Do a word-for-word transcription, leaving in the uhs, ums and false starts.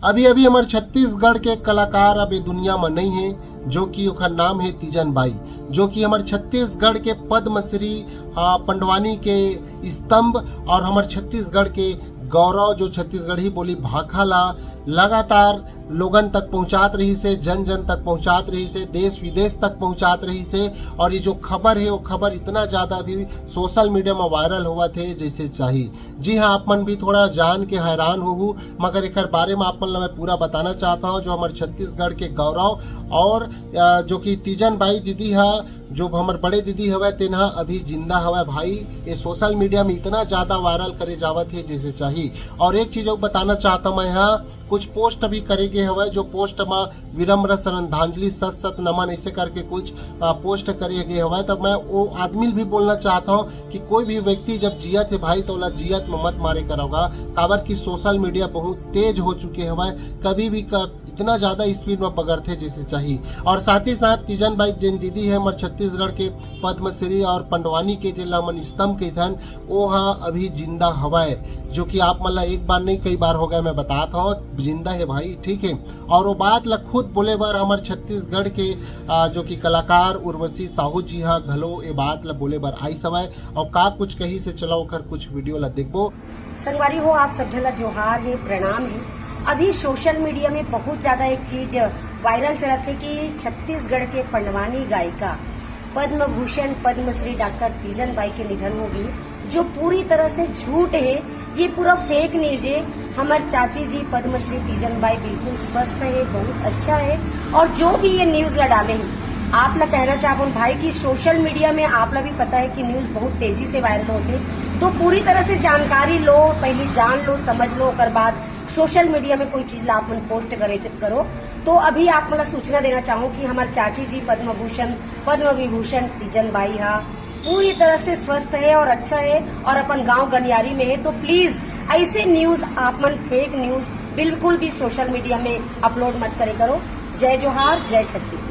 अभी अभी हमर छत्तीसगढ़ के कलाकार अब ये दुनिया में नहीं है, जो कि ओखर नाम है तीजन बाई, जो कि हमर छत्तीसगढ़ के पद्मश्री, आ, पंडवानी के स्तंभ और हमर छत्तीसगढ़ के गौरव, जो छत्तीसगढ़ी बोली भाखा ला लगातार लोगन तक पहुंचात रहिस हे, जन जन तक पहुंचात रहिस हे, देश विदेश तक पहुंचात रहिस हे। और ये जो खबर है, वो खबर इतना ज्यादा अभी सोशल मीडिया में वायरल होवत है जैसे चाही। जी हाँ, आप मन भी थोड़ा जान के हैरान होहू, मगर एकर बारे में आप मन ला मैं पूरा बताना चाहता हूँ। जो हमर छत्तीसगढ़ के गौरव और, अ, जो कि तीजन बाई दीदी हा, जो हमर बड़े दीदी हवय, तेन हा अभी जिंदा हवय भाई। ये सोशल मीडिया में इतना ज्यादा वायरल करे जावत है जैसे चाही। और एक चीज और बताना चाहता हूँ मैं, यहाँ कुछ पोस्ट भी करे गे हवय, जो पोस्ट में विनम्र श्रद्धांजलि, सत सत नमन, ऐसे करके कुछ, आ, पोस्ट करे गे हवय। तो मैं वो आदमी ल भी बोलना चाहता हूँ कि कोई भी व्यक्ति जब जियत है भाई, तो ओला जियत में मत मारे करोगा, काबर कि सोशल मीडिया बहुत तेज हो चुके हवय। कभी भी क-, इतना ज्यादा स्पीड में बगरथे जैसे चाही। और साथ ही साथ तीजन बाई जेन दीदी है हमर छत्तीसगढ़ के पद्मश्री और पंडवानी के, जेला हमन स्तंभ कहिथन, वो हा अभी जिंदा हवय, जो कि आप मन ला एक बार नहीं, कई बार हो गए मैं बतात हूँ, जिंदा है भाई, ठीक है। और वो बात ला खुद बोले बर हमर छत्तीसगढ़ के, आ, जो कि कलाकार उर्वशी साहू जी हा घलो ये बात ला बोले बर आइस हवय। और का कुछ कहिस हे, चलो ओकर कुछ वीडियो ला देखबो। संगवारी हो, आप सब झन ला जोहार हे, प्रणाम हे। अभी सोशल मीडिया में बहुत ज्यादा एक चीज वायरल चलत हे कि छत्तीसगढ़ के पंडवानी गायिका पद्म भूषण पद्मश्री डॉक्टर तीजन बाई के निधन हो गे, जो पूरी तरह से झूठ हे। ये पूरा फेक न्यूज हे। हमर चाची जी पद्मश्री तीजन बाई बिल्कुल स्वस्थ हे, बहुत अच्छा हे। और जो भी ये न्यूज ला डाले हे, आप ला कहना चाहबोन भाई कि सोशल मीडिया में आप ला भी पता हे कि न्यूज बहुत तेजी से वायरल होथे, तो पूरी तरह से जानकारी लो, पहली जान लो, समझ लो, ओकर बाद सोशल मीडिया में कोई चीज ला आप मन पोस्ट करे च-, करो। तो अभी आप मन ला सूचना देना चाहूँ कि हमर चाची जी पद्म भूषण, पद्म विभूषण तीजन बाई हा पूरी तरह से स्वस्थ हे और अच्छा हे और अपन गांव गनियारी में हे। तो प्लीज ऐसे न्यूज आप मन, फेक न्यूज बिल्कुल भी सोशल मीडिया में अपलोड मत करे करो। जय जोहार, जय छत्तीसगढ़।